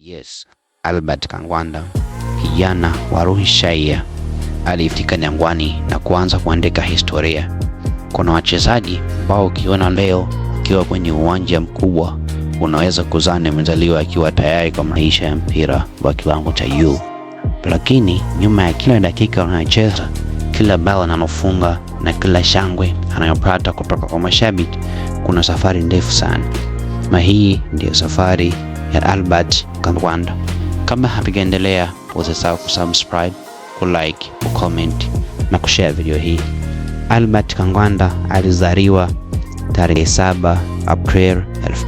Yes, Albert Kangwanda, kijana wa Ruhishaiya, alifika Jangwani na kuanza kuandika historia. Kuna wachezaji ambao ukiona leo akiwa kwenye uwanja mkubwa unaweza kuzani amezaliwa akiwa tayari kwa maisha ya mpira wa kiwango cha juu, lakini nyuma ya kila dakika anayocheza, kila bao analofunga na kila shangwe anayopata kutoka kwa mashabiki, kuna safari ndefu sana, na hii ndiyo safari ya Albert Kangwanda. Kabla hatujaendelea, usisahau kusubscribe, kulike, kucomment na kushare video hii. Albert Kangwanda alizaliwa tarehe 7 Aprili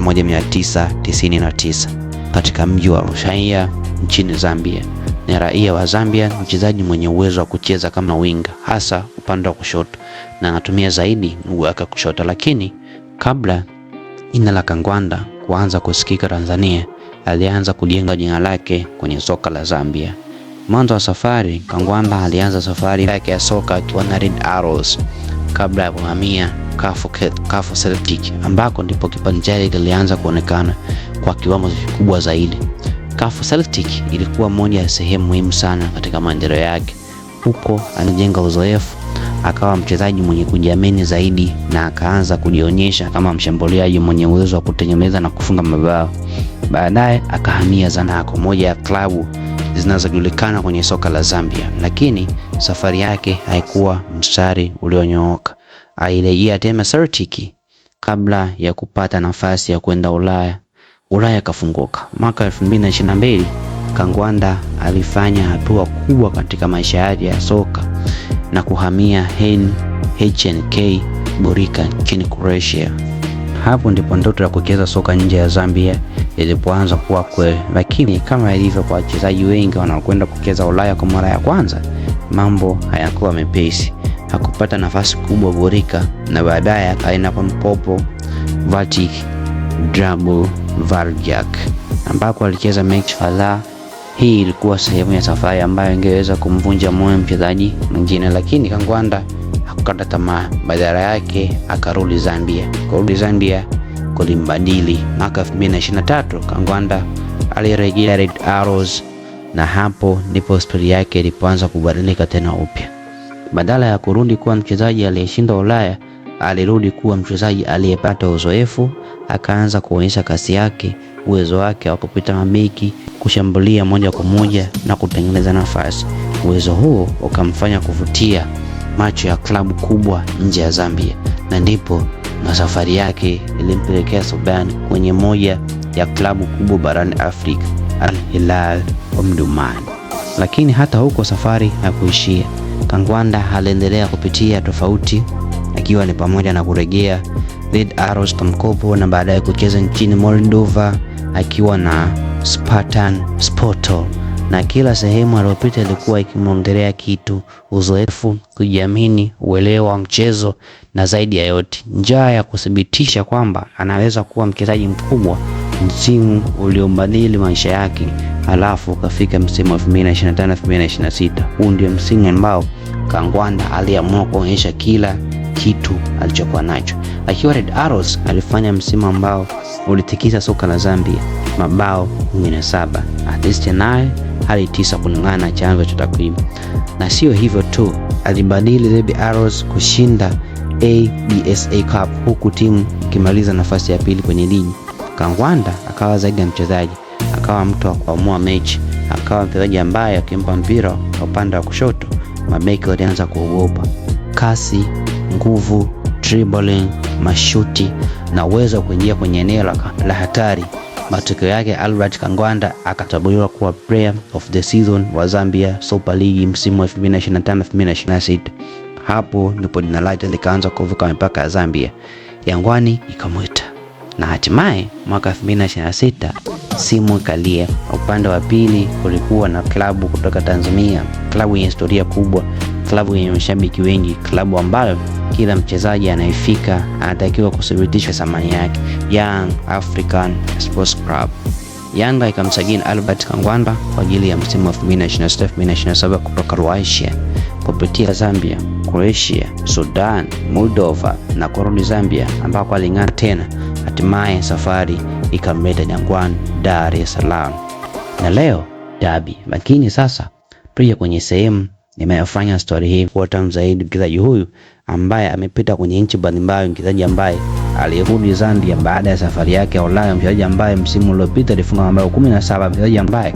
1999 katika mji wa Rushaiya nchini Zambia. Ni raia wa Zambia, mchezaji mwenye uwezo wa kucheza kama winga, hasa upande wa kushoto, na anatumia zaidi mguu wake kushoto. Lakini kabla jina la Kangwanda kuanza kusikika Tanzania, alianza kujenga jina lake kwenye soka la Zambia. Mwanzo wa safari, Kangwanda alianza safari yake ya soka akiwa na Red Arrows kabla ya kuhamia Kafu Celtic ambako ndipo kipaji chake kilianza kuonekana kwa kiwango kikubwa zaidi. Kafu Celtic ilikuwa moja ya sehemu muhimu sana katika maendeleo yake. Huko alijenga uzoefu, akawa mchezaji mwenye kujiamini zaidi na akaanza kujionyesha kama mshambuliaji mwenye uwezo wa kutengeneza na kufunga mabao. Baadaye akahamia Zanaco, moja ya klabu zinazojulikana kwenye soka la Zambia, lakini safari yake haikuwa mstari ulionyooka. Alirejea tena Celtic kabla ya kupata nafasi ya kwenda Ulaya. Ulaya akafunguka. Mwaka 2022 Kangwanda alifanya hatua kubwa katika maisha yake ya soka na kuhamia HNK Gorica nchini Croatia. Hapo ndipo ndoto ya kucheza soka nje ya Zambia ilipoanza kuwa kweli, lakini kama ilivyo kwa wachezaji wengi wanaokwenda kucheza Ulaya kwa mara ya kwanza, mambo hayakuwa mepesi. Hakupata nafasi kubwa Gorica na baadaye akaenda kwa mkopo Vatic Dragov ambako alicheza mechi kadhaa. Hii ilikuwa sehemu ya safari ambayo ingeweza kumvunja moyo mchezaji mwingine, lakini Kangwanda hakukata tamaa. Badala yake akarudi Zambia. Kurudi Zambia kulimbadili. Mwaka 2023 Kangwanda alirejea Red Arrows na hapo ndipo historia yake ilipoanza kubadilika tena upya. Badala ya kurudi kuwa mchezaji aliyeshinda Ulaya, alirudi kuwa mchezaji aliyepata uzoefu. Akaanza kuonyesha kasi yake, uwezo wake wa kupita mabeki, kushambulia moja kwa moja na kutengeneza nafasi. Uwezo huo ukamfanya kuvutia macho ya klabu kubwa nje ya Zambia, na ndipo na safari yake ilimpelekea Sudan kwenye moja ya klabu kubwa barani Afrika, Al Hilal Omdurman. Lakini hata huko safari hakuishia. Kangwanda aliendelea kupitia tofauti, akiwa ni pamoja na kurejea Red Arrows kwa mkopo na baadaye kucheza nchini Moldova akiwa na Spartan Sporto, na kila sehemu aliyopita ilikuwa ikimwongelea kitu: uzoefu, kujiamini, uelewa wa mchezo na zaidi ya yote njaa ya kuthibitisha kwamba anaweza kuwa mchezaji mkubwa. Msimu uliobadili maisha yake, halafu ukafika msimu wa 2025 2026. Huu ndio msimu ambao Kangwanda aliamua kuonyesha kila kitu alichokuwa nacho. Akiwa Red Arrows alifanya msimu ambao ulitikisa soka la Zambia, mabao 17, assist 8 hadi 9 kulingana na chanzo cha takwimu. Na sio hivyo tu, alibadili Red Arrows kushinda ABSA Cup huku timu ikimaliza nafasi ya pili kwenye ligi. Kangwanda akawa zaidi ya mchezaji, akawa mtu wa kuamua mechi, akawa mchezaji ambaye akimpa mpira upande wa kushoto mabeki walianza kuogopa. Kasi, nguvu, dribbling, mashuti na uwezo wa kuingia kwenye eneo la hatari. Matokeo yake Albert Kangwanda akachaguliwa kuwa Player of the Season wa Zambia Super League msimu wa 2025 2026. Hapo ndipo jina lake likaanza kuvuka mipaka ya Zambia. Jangwani ikamwita na hatimaye mwaka 2026 simu ikalia. Upande wa pili kulikuwa na klabu kutoka Tanzania, klabu yenye historia kubwa, klabu yenye mashabiki wengi, klabu ambayo kila mchezaji anayefika anatakiwa kuthibitisha thamani yake, Young African Sports Club. Yanga ikamsajili Albert Kangwanda kwa ajili ya msimu wa 2026 2027 kutoka Croatia kupitia Zambia, Croatia, Sudan, Moldova na kurudi Zambia ambako aling'aa tena. Hatimaye safari ikamleta Jangwani, Dar es Salaam. Na leo dabi. Lakini sasa tuje kwenye sehemu inayofanya stori hii kuwa tamu zaidi. Mchezaji huyu ambaye amepita kwenye nchi mbalimbali, mchezaji ambaye alirudi Zambia baada ya safari yake ya Ulaya, mchezaji ambaye msimu uliopita alifunga mabao 17, mchezaji ambaye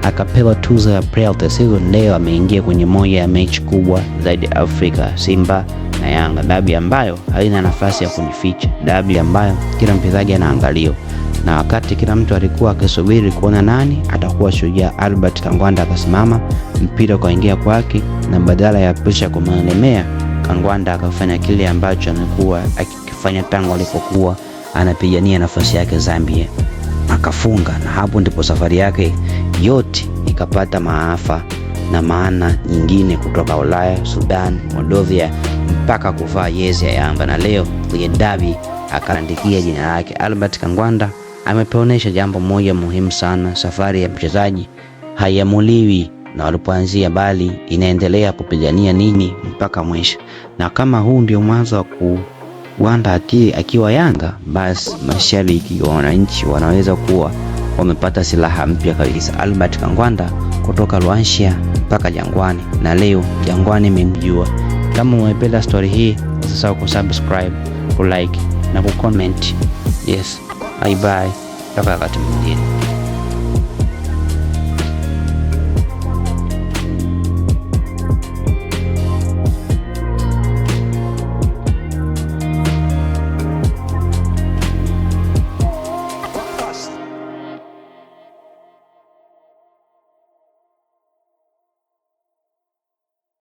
akapewa tuzo ya Player of the Season, leo ameingia kwenye moja ya mechi kubwa zaidi Afrika, Simba na Yanga, dabi ambayo haina nafasi ya kujificha, dabi ambayo kila mchezaji anaangaliwa na wakati kila mtu alikuwa akisubiri kuona nani atakuwa shujaa, Albert Kangwanda akasimama, mpira ukaingia kwake, na badala ya presha kumwelemea, Kangwanda akafanya kile ambacho amekuwa akikifanya tangu alipokuwa anapigania nafasi yake Zambia, akafunga. Na hapo ndipo safari yake yote ikapata maafa na maana nyingine, kutoka Ulaya, Sudan, Moldovia mpaka kuvaa jezi ya Yanga, na leo kwenye dabi akaandikia jina lake. Albert Kangwanda ametuonesha jambo moja muhimu sana: safari ya mchezaji haiamuliwi na walipoanzia, bali inaendelea kupigania nini mpaka mwisho. Na kama huu ndio mwanzo wa kuwanda akili akiwa Yanga, basi mashabiki wa wananchi wanaweza kuwa wamepata silaha mpya kabisa. Albert Kangwanda kutoka Luanshya mpaka Jangwani, na leo Jangwani imemjua. Kama umependa story hii, usisahau kusubscribe, kulike na kucomment. Yes, bye bye, mpaka wakati mwingine.